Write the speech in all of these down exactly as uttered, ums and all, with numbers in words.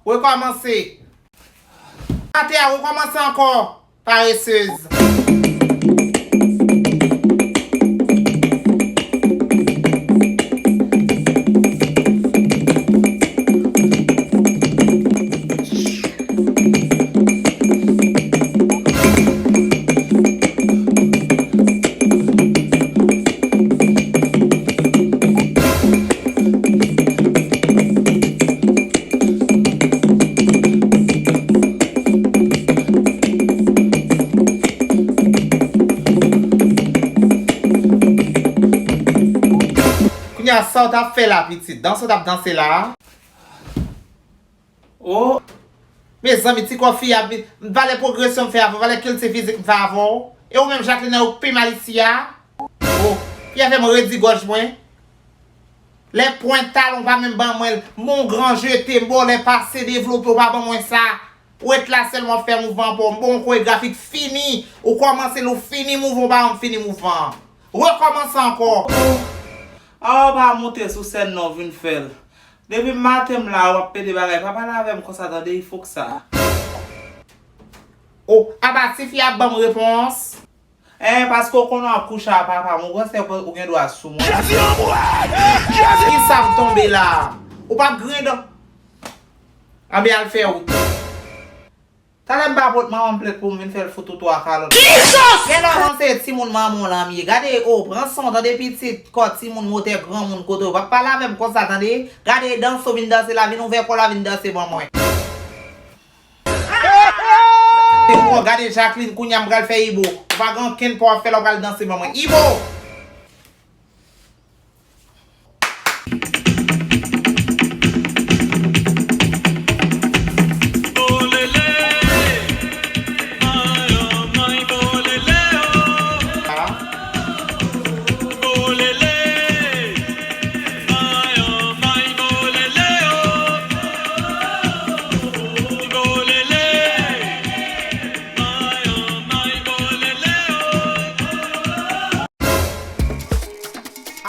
Rekòmanse. Atè a, rekòmanse ankò. Paresez. Kounye a, sa w t ap fè la, pitit? Dans w t ap danse la? Oh! Mezanmi, ti kò fi a, valè pwogresyon m fè avè w, valè kilti fizik m fè avè w. E ou menm, Jacqueline, ou pi mal isi a? Oh, fi a fè m redi gòj mwen. Lè pwen talon pa menm ban mwen l. Mon gran jete, m ba w lè pase devlope, w pa ban mwen sa. Ou ret la sèlman w ap fè mouvman pa w. M ba w yon koregrafik fini. Ou kòmanse l, ou fini mouvman, w pa janm fini mouvman an. Rekòmanse ankò. Ah, w pa monte sou sèn non, vin fè l. Depi maten m la, w ap pede bagay. Pa pale avè m konsa, tande, ifoksa. Oh, aba tifi ap ban m repons. Eh, paske w konnen w ap kouche a papa m, ou panse ou gen dwa sou mwen? Kisa m tonbe la? Ou p ap griyen dan? Anben al fè wout. Talè m pa pot manman m plent pou m vin fè l fout ou twa kalòt. Genlè w panse timoun manman w lan m ye. Gade, oh, pran san w tande pitit, kò timoun motè granmoun kote w. Pa pale avè m konsa tande. Gade danse w vin danse la, vin ouvè kò w la vin danse ban mwen. Bon, gade Jacqueline, kounye a m pral fè Ibo. Ou pa gen ankenn pa w ap fè la, w pral danse ban mwen. Ibo!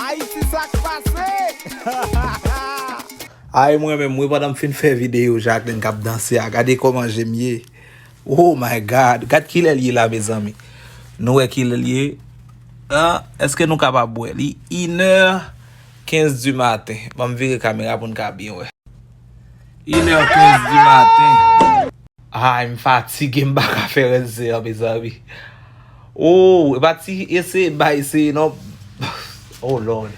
Ayiti, sa k pase? Ay, mwen menm, mwen, pandan m fin fè videyo Jacqueline k ap danse a, gade kòman je m ye. Oh my God, gad kilè l ye la, mezanmi. Nou wè kilè l ye? Ah, èske nou kapab wè? Li inè kenz di maten. Ban m vire kamera pou n ka byen wè. Inè kenz di maten. Ay, m fatige, m pa ka fè rèn se an, mezanmi. Oh, e pa ti eseye bay eseye non. Oh Lord.